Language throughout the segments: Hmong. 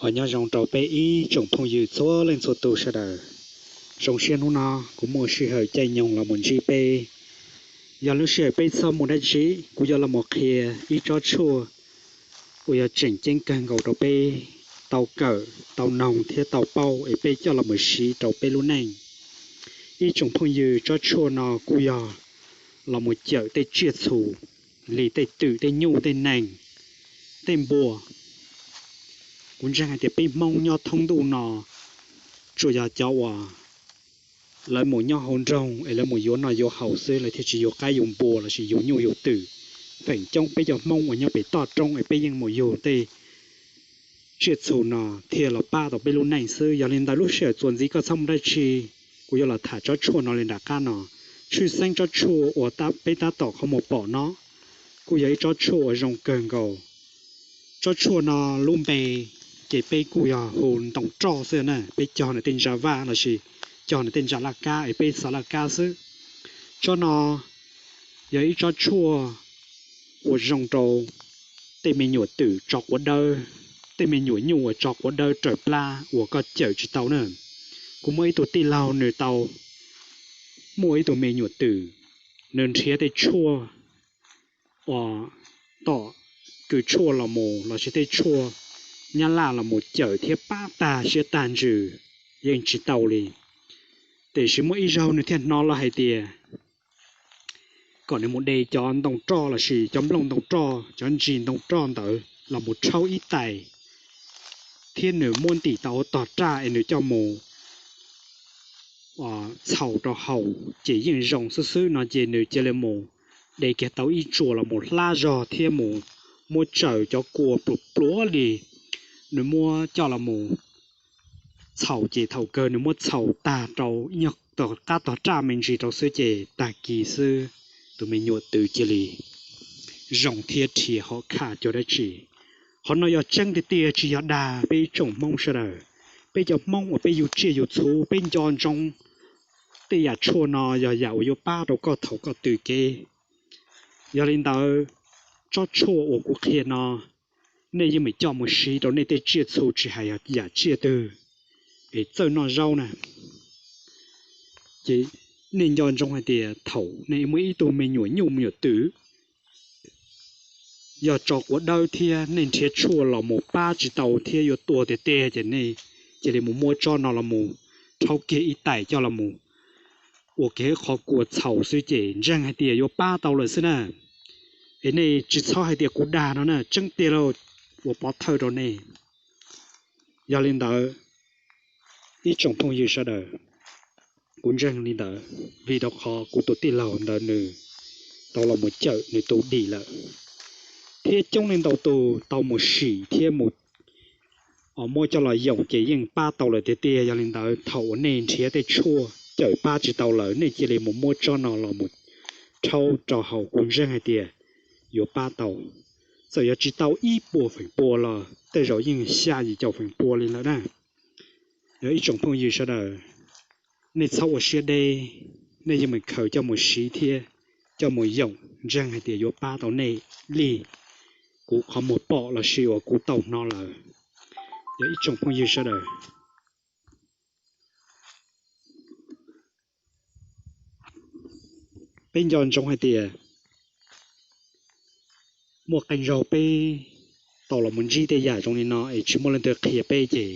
Ua nyob zoo rau peb ib tsoom phooj ywg txhua leej txhua tus sawv daws. Zoo siab hnub no kuv muaj sij hawm caij nyoog los mus ntsib peb. Yog lub sij hawm peb txhob muaj dab tsi, kuv yuav los mus qhia ib tsob tshuaj uas yog tseem ceeb kawg nkaus rau peb tau kawm, tau noog thiab tau paub es peb coj los mus siv rau peb lub neej. Ib tsoom phooj ywg, tsob tshuaj no kuj yog los mus cawm tej tsiaj txhu li tej twm, tej nyuj, tej nees, tej npua. Kuv ntseeg hais tias peb Hmoob nyob thoob ntuj no tsuas yog cov uas lawv mus nyob hauv nroog es lawv mus yuav noj yuav haus xwb, lawv thiaj tsis yug qaib yug npua lossis yug nyuj yug twm. Feem coob peb cov Hmoob uas nyob pem toj roob es peb yeej mus yug tej tsiaj txhu no thiaj los pab tau peb lub neej xwb. Yog li ntawd lub sij hawm txuas ntxiv koj txhob mus dab tsi, kuv yuav los tham tsob tshuaj no li nram qab no. Tshwj xeeb tsob tshuaj uas peb tab tom qhov muag pom no kuj yog ib tsob tshuaj uas zoo kawg nkaus. Tsob tshuaj no lub npe ces peb kuj yog hu ntoo roj xwb na, peb cog nws tej ntsa vaj lossis cog nws tej ntsa laj kab es peb xav laj kab xwb. Tsob no yog ib tsob tshuaj uas zoo rau tej me nyuam twm tso quav dawb, tej me nyuam nyuj uas tso quav dawb raws plab uas koj cawm tsis tau na. Kuv muaj ib tug tij laug nws tau muaj ib tug me nyuam twm, nws nrhiav tej tshuaj uas tom kws tshuaj los mus lossis tej tshuaj Nyab Laj los mus cawm thiab pab tag siab tag ntsws yeej tsis tau li. Tiam sis muaj ib zaug nws thiaj hnov los hais tias kom nws mus de cov ntoo roj lossis cov nplooj ntoo roj, cov ntsis ntoo roj ntawd los mus rhaub ib tais, thiab nws muab ntim tau hauv tog raj es nws coj mus txhaus rau haus ces yeej zoo xwb xwb no ces nws cia li mus de kiag tau ib tsuas los mus hlab zog thiab mus muab tsaws cov kua pluav pluav li. Nws muab coj los mus txhaus ces thaum kawg nws muab txhaus tag rau ib nyuag qab tog raj me ntsis rau xwb ces tag kis xwb tus me nyuam twm cia li zoo thiab rhiav hom khaj cuag dab tsi. Qhov no yog tseeb tiag tiag tsis yog dag peb ib tsoom Hmoob sawv daws. Peb cov Hmoob uas peb yug tsiaj yug txhu peb nco ntsoov tej yam tshuaj no yog yam uas yuav pab rau koj thaum koj tws kev. Yog li ntawd, tsob tshuaj uas kuv qhia no nej yeej meem coj mus siv rau nej tej tsiaj txhu tsis hais yam tsiaj twg es txawj noj zaub na. Ces nej nco ntsoov hais tias thaum nej muaj ib tug me nyuam nyuj me nyuam twm yog tso quav dawb thiab nej nrhiav tshuaj los mus pab tsis tau thiab yuav tuag tiag tiag ces nej cia li mus muab tsob no los mus rhaub kiag ib tais coj los mus ua kev qhov kua txhaus xwb ces ntseeg hais tias yuav pab tau lawm xwb na. Es nej tsis txhob hais tias kuv dag no na, tseeb tiag lauj, ua pov thawj rau nej. Yog li ntawd, ib tsoom phooj ywg sawv daws, kuv ntseeg li ntawd vim rau qhov kuv tus tij laug ntawd nws tau los mus cawm nws tus dim lawm, thiab coob leej ntau tus tau mus sim thiab mus muab coj los yoom ces yeej pab tau lawm tiag tiag. Yog li ntawd thaum uas nej nrhiav tej tshuaj cawm pab tsis tau lawm nej cia li mus muab tsob no los mus rhaub rau haus, kuv ntseeg hais tias yuav pab tau. Txawm yog tsis tau ib puas feem pua los tej zaum yeej xya yim caum feem pua li lawm na. Yog ib tsoom phooj ywg sawv daws, nej txhob ua siab deb, nej yeej meem khaws coj mus siv thiab coj mus yoom, ntseeg hais tias yuav pab tau nej li kuv qhov muag pom lossis uas kuv tau hnov lawm. Yog ib tsoom phooj ywg sawv daws, peb nco ntsoov hais tias muaj qee zaug peb tau los mus ntsib tej yam zoo li no es tsis muaj leej twg qhia peb ces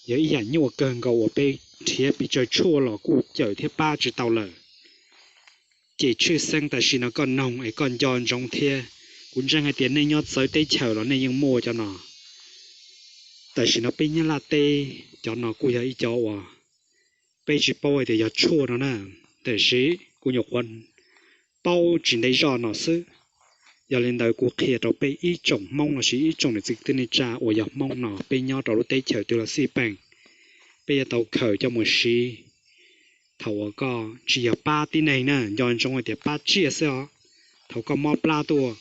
yog ib yam nyuaj kawg nkaus uas peb nrhiav pes tsawg tshuaj los kuj cawm thiab pab tsis tau lawm. Ces tshwj xeeb tam sim no koj noog es koj nco ntsoov thiab, kuv ntseeg hais tias nej nyob txawv teb chaws los nej yeej muaj cov no. Tam sim no peb Nyab Laj teb cov no kuj yog ib cov uas peb tsis paub hais tias yog tshuaj no na, tiam sis kuv nyuam qhuav paub tsis ntev zoj no xwb. Yog li ntawd kuv qhia rau peb ib tsoom Hmoob lossis ib tsoom niam txiv kwv tij neej tsa uas yog Hmoob no peb nyob rau lub teb chaws twg los xij peem, peb yuav tau khaws coj mus siv. Thaum uas koj tsis yog pab tib neeg na, nco ntsoov hais tias pab tsiaj xwb os. Thaum koj mob plab tuaj,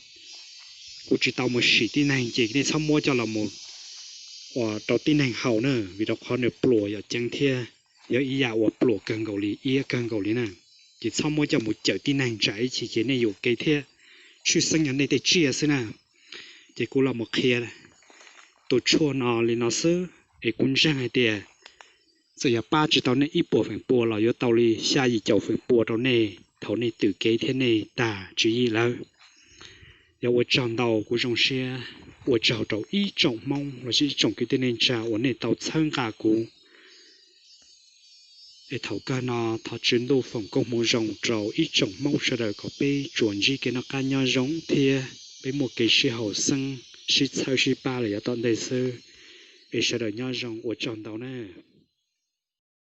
kuv tsis tau mus sim tib neeg ces nej txhob muab coj los mus ua rau tib neeg haus na, vim rau qhov nws pluas yam ceev thiab yog ib yam uas pluas kawg nkaus li, iab kawg nkaus li na. Ces txhob muab coj mus cawm tib neeg tsam ib chim ces nej yuam kev thiab, tshwj xeeb yog nej tej tsiaj xwb na. Ces kuv los mus qhia tus tshuaj no li no xwb, es kuv ntseeg hais tias txawm yog pab tsis tau nej ib puas feem pua los yuav tau li xya yim caum feem pua rau nej thaum nej twm kev thiab nej tag tswv yim lawm. Yog ua tsaug ntau, kuv zoo siab ua tsaug rau ib tsoom Hmoob los sis ib tsoom kwv tij neej tsa uas nej tau txhawb nqa kuv. Es thaum kawg no thov Tswv Ntuj foom koob hmoov zoo rau ib tsoom Hmoob sawv daws kom peb tsuas ntsib kev noj qab nyob zoo thiab peb muaj kev sib haum xeeb, sib txhawb sib pab los yav tom ntej xwb. Es sawv daws nyob zoo, ua tsaug ntau na.